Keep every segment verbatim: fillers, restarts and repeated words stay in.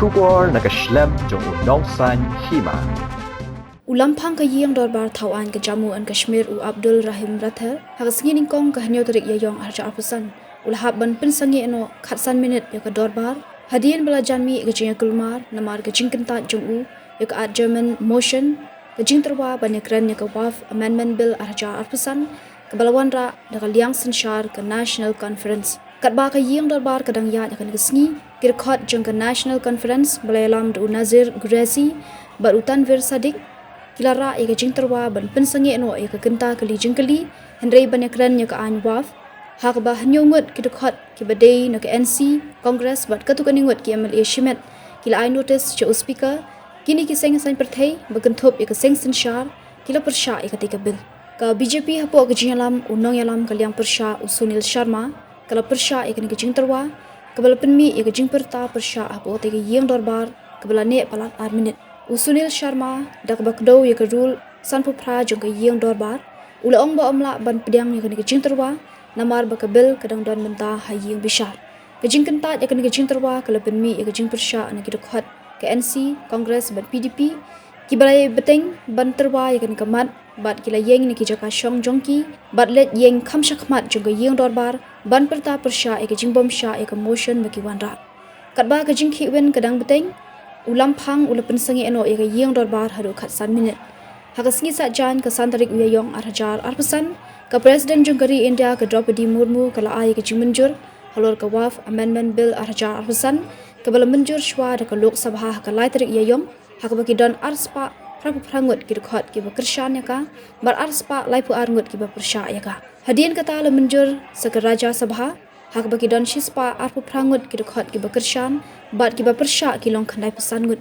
Khubor na ka shlem jong u nongsaiñ hima. U Lamphang ka Ïing Dorbar Thaw Aiñ ka Jammu and Kashmir u Abdul Rahim Rathore ha ka sngi Nyngkong ka hynñiew tarik Ïaïong arhajar arphew san u la hap ban pynsangeh noh khatsan minit ïa ka dorbar hadien ba la jan mih ka jingïakulmar namar ka jingkyntait jong u ïa ka adjournment motion, ka jingtyrwa ban ïakren ïa ka Waqf Amendment Bill arhajar arphew san kaba la wanrah da ka liang synshar ka National Conference. Katba ka Ïing Dorbar ka dang ïaid ha kane ka sngi, ki dkhot jong ka National Conference ba la ïalam da u Nazir Qureshi bad u Tanvir Sadiq ki la rah ïa ka jingtyrwa ban pynsangeh noh ïa ka kynta kali jingkylli hynrei ban ïakren ïa ka aiñ Waqf, ha kaba hynñiew ngut ki dkhot kiba dei na ka N C, Congress bad katto katne ngut ki M L A shimet ki la ai notis sha u Speaker. Kine ki seng saiñ pyrthei ba kynthup ïa ka seng synshar ki la pyrshah ïa katei ka bill. Ka B J P hapoh ka jingïalam u nongïalam ka liang pyrshah u Sunil Sharma ka la pyrshah ïa kane ka jingtyrwa kaba la pynmih ïa ka jingpyrta pyrshah hapoh katei ka Ïing Dorbar kaba la neh palat ar minit. U Sunil Sharma da kaba kdew ïa ka rule sanphew phra jong ka Ïing Dorbar u la ong ba ym lah ban pdiang ïa kane ka jingtyrwa namar ba ka bill ka dang don mynta ha ïing bishar. Ka jingkyntait ïa kane ka jingtyrwa ka la pynmih ïa ka jingpyrshah na ki dkhot ka N C, Congress bad P D P kiba la ïai bteng ban tyrwa ïa kane ka mat bad ki la ïeng na ki jaka shong jong ki bad leit ïeng kham shakhmat jong ka Ïing Dorbar ban pyrta pyrshah ïa ka jingbymshah ïa ka motion ba ki wanrah. Katba ka jingkhihwin ka dang bteng, u Lamphang u la pynsangeh noh ïa ka Ïing Dorbar haduh khatsan minit. Ha ka sngi Saitjaiñ ka san tarik u Ïaïong arhajar arphew san, ka President jong ka ri India ka Droupadi Murmu ka la ai ïa ka jingmynjur halor ka Waqf Amendment Bill arhajar arphew san kaba la mynjur shuwa da ka Lok Sabha ha ka lai tarik Ïaïong, ha kaba ki don arspah phraphew phra ngut ki dkhot kiba kyrshan ïa ka bad arspah laiphew ar ngut kiba pyrshah ïa ka. Hadien kata la mynjur sa ka Rajya Sabha ha kaba ki don shispah arphew phra ngut ki dkhot kiba kyrshan bad kiba pyrshah ki long khyndaiphew san ngut.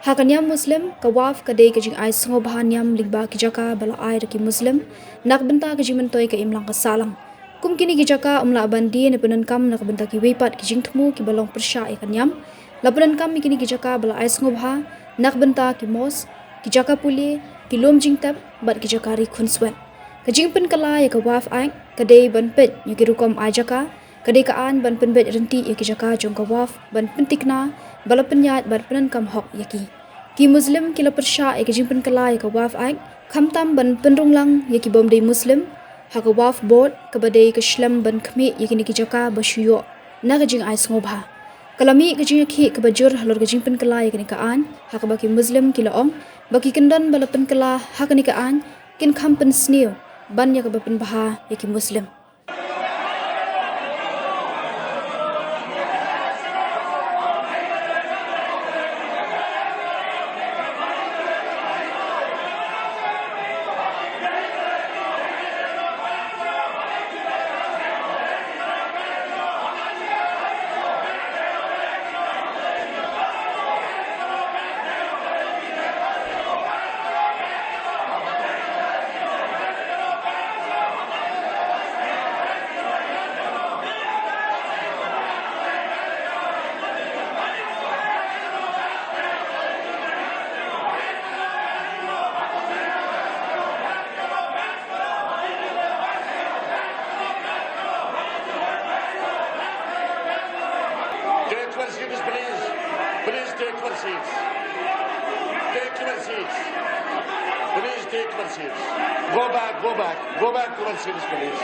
Ha ka niam Muslim, ka Waqf ka dei ka jingai sngewbha niam lyngba ki jaka ba la ai da ki Muslim na ka bynta ka jingmyntoi ka imlang ka sahlang. Kum kine ki jaka ym lah ban die ne pyndonkam na ka bynta kiwei pat ki jingthmu kiba long pyrshah ïa ka niam. La pyndonkam ïa kine ki jaka ba la ai sngewbha na ka bynta ki mosque, ki jaka pule, ki lum jingtep bad ki jaka ri khunswet. Ka jingpynkylla ïa ka Waqf Act ka dei ban peit ïa ki rukom ai jaka, ka dei ka aiñ ban pynbeit ryntih ïa ki jaka jong ka Waqf ban pynthikna ba la pynïaid bad pyndonkam hok ïa ki. Ki Muslim ki la pyrshah ïa ka jingpynkylla ïa ka Waqf Act khamtam ban pynrung lang ïa ki bym dei Muslim ha ka Waqf Board kaba dei ka shlem ban khmih ïa kine ki jaka ba shu ïoh na ka jingai sngewbha. Ka la mih ka jingïakhih kaba jur halor ka jingpynkylla ïa kane ka aiñ ha kaba ki Muslim ki la ong ba ki kyndon ba la pynkylla ha kane ka aiñ kin kham pynsniew ban ïa kaba pynbha ïa ki Muslim. Take your seats, please. Please take your seats. Take your seats. Please take your seats. Go back, go back. Go back to your seats, please.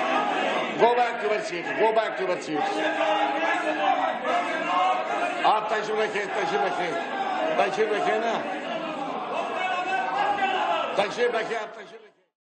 Go back to your seats. Go back to your seats. आप तशरीफ रखें, तशरीफ रखें। तशरीफ रखें ना। तशरीफ रखें, आप तशरीफ रखें।